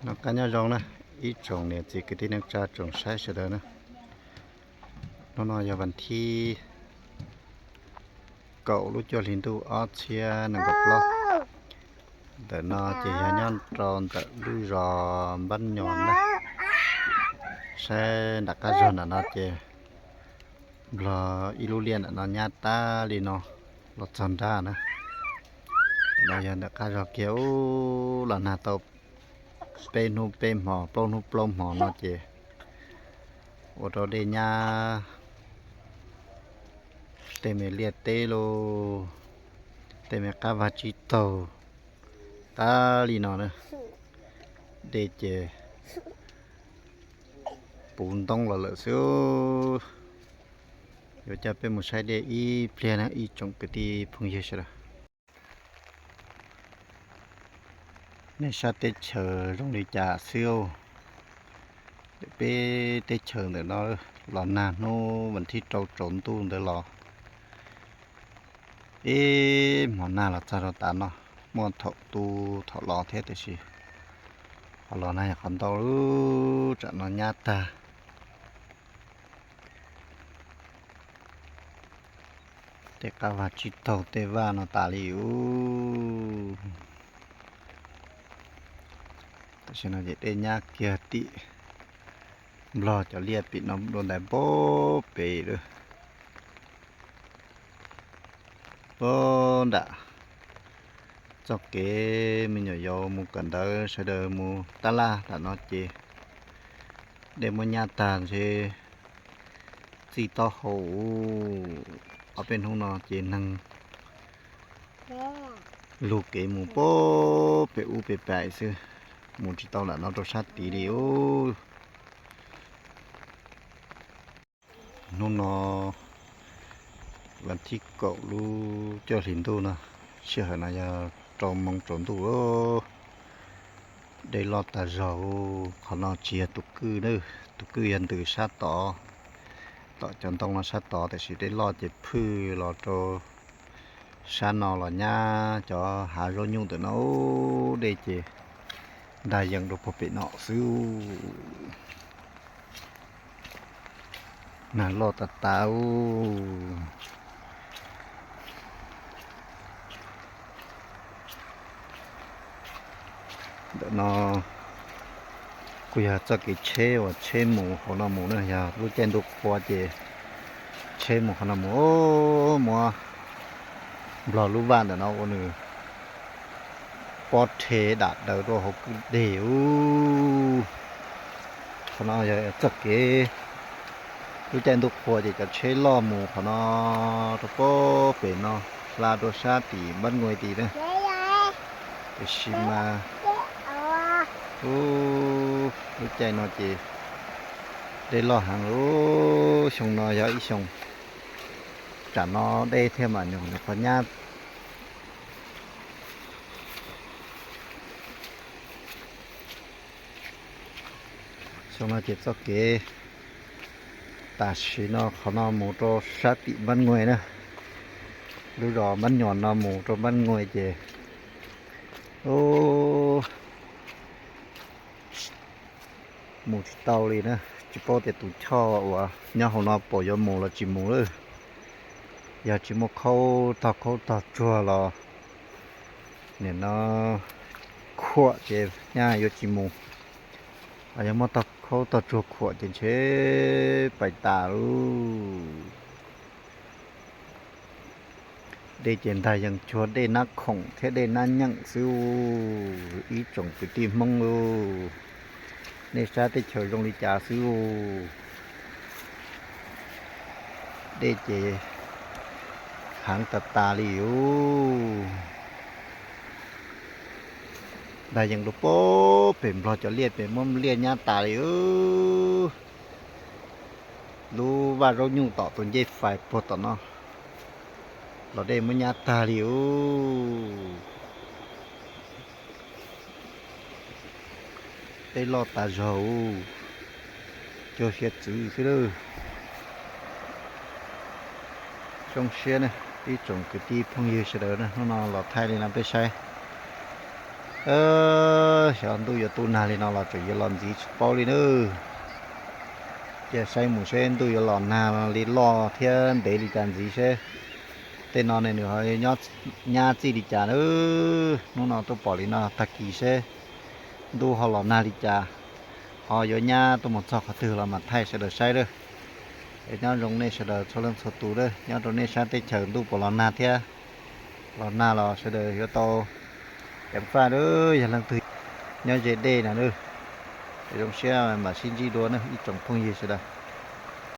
Noj qab nyob zoo na, ib tsoom niam txiv kwv tij neej tsa tsoom saib sawv daws na. Hnub no yog vas thib kaum lub cuaj hli ntuj ob txhiab nees nkaum plaub. Ntawm no ces yog nyob rau ntawm lub zos Npab Nyos na. Saib nram qab zog nram no ces nplog ib lub liaj nram no nyab tag li no los txog nrad na. Ntawm no yog ntawm qab zog kiag ub, los nag tau peb hnub peb hmos plaub hnub plaub hmos no ces ua rau dej nyab tej me liaj teb lauj, tej me qab vag tsib taug tag li no na. Dej ces puv ntoob los lawm xwb. Yuav coj peb mus saib dej ib pliag na ib tsoom kwv tij phooj ywg sawv daws. Nej sab teb chaws zoo li cas xwb? Peb teb chaws ntawm no los nag hnub vas thib rau tsaus ntuj ntawd los ib hmos nag los txog rau tav no, muaj thaum tu thaum los thiab tiam sis qhov los nag yog qhov ntau lub tsam no nyab tag. Tej qab vag tsib taug tej vaj no tas li ub. Tam sim no ces dej nyab kiag tim nplog cov liaj pim no dua ntais npab pem lawm. Puag nram txoj kev me nyuam yaus mus kawm ntawv sawv daws mus tab laj nram no ces dej muab nyab tag ntshe txij taub hau ub. Ob peb hnub no ces neeg lug kev mus puag pem ub pem pem xwb, mus tsis tau nram no rau sab tid li ub. Hnub no vas thib kaum lub cuaj hlis ntuj no, sij hawm no yog rau moo tsaus ntuj. Dej loj tas zog, qhov no tsis yog tus kwj na, tus kwj yog ntws sab tod, tom cov ntoo no sab tod, tiam sis dej loj ces phwj los rau sab no los nyab cov hav zaub nyuj ntawm no, dej ces ntag yees rau puag pem no xwb. Nag loj tas tas. Ntawm no kuj yog txoj kev tsheb uas tsheb mus hauv no mus na, yog lub caij ntuj qhua ces tsheb mus qhov no mus, muab nplog lub vaj ntawm no ua nws pob rhe dam daws rau hauv kwj deg ub. Qhov no yog txoj kev lub caij ntuj qhua ces cov tsheb loj mus qhov no rau puag pem no, hla rau sab tim Npab Nuj tid na. Tiam sis mas lub caij no ces dej loj heev lauj. Xyoo no yog ib xyoo tsam no dej thiaj mam nyuam nyuam qhuav nyab. Xyoo no ces txoj kev tam sim no qhov no mus rau sab tim Npab Nuj na, lub zos Npab Nyos no mus rau Npab Nuj ces mus tsis tau li na. Tsis paub tias tus choj uas nyob hauv no puas yuav mus los tsis mus lawm. Yog tsis muaj khaub tog khaub tog tsuag los nim no khuam ces nyaj yuav tsis mus. Yog muaj tog khaub tog tsuag khuam ces ntshe pais tas lauj. Dej ces ntag yees cuag dej Nab Khoom thiab dej Nab Nyeem xwb. Ib tsoom kwv tij Hmoob lauj, nej sab teb chaws zoo li cas xwb lauj? Dej ces heev tas tas li lauj. Ntag yees rau puag pem Nplog cov liaj pem muab liaj nyab tas li lauj. Lub vaj zaub nyuj tom tus ncej fais puag tom no los dej muab nyab tag li lauj. Dej loj tas zog, cuag hiav txwv xwb lawm. Zoo siab ne, ib tsoom kwv tij phooj ywg sawv daws, hnub no los thaij li no peb saib. Xyov ntuj yuav tu nag li no los tseem yuav los ntxiv tsis paub li nawb. Cia saib mus seb ntuj yuav los nag li loj thiab ntev li cas ntxiv seb. Tej no ne nws ho nyab txij li cas nawb. Hnub no tuaj pom li no tag kis seb ntuj ho los nag li cas, ho yuav nyab tuaj mus txog qhov twg los mam thaij sawv daws saib lawm. Es nyob zoo nej sawv daws txhua leej txhua tus lawm, nyob rau nej sab teb chaws ntuj puas los nag thiab. Los nag los sawv daws yuav tau ceev faj lawm. Yog leej twg nyob ze dej no lawm, zoo siab mam sib ntsib dua nawb ib tsoom phooj ywg sawv daws.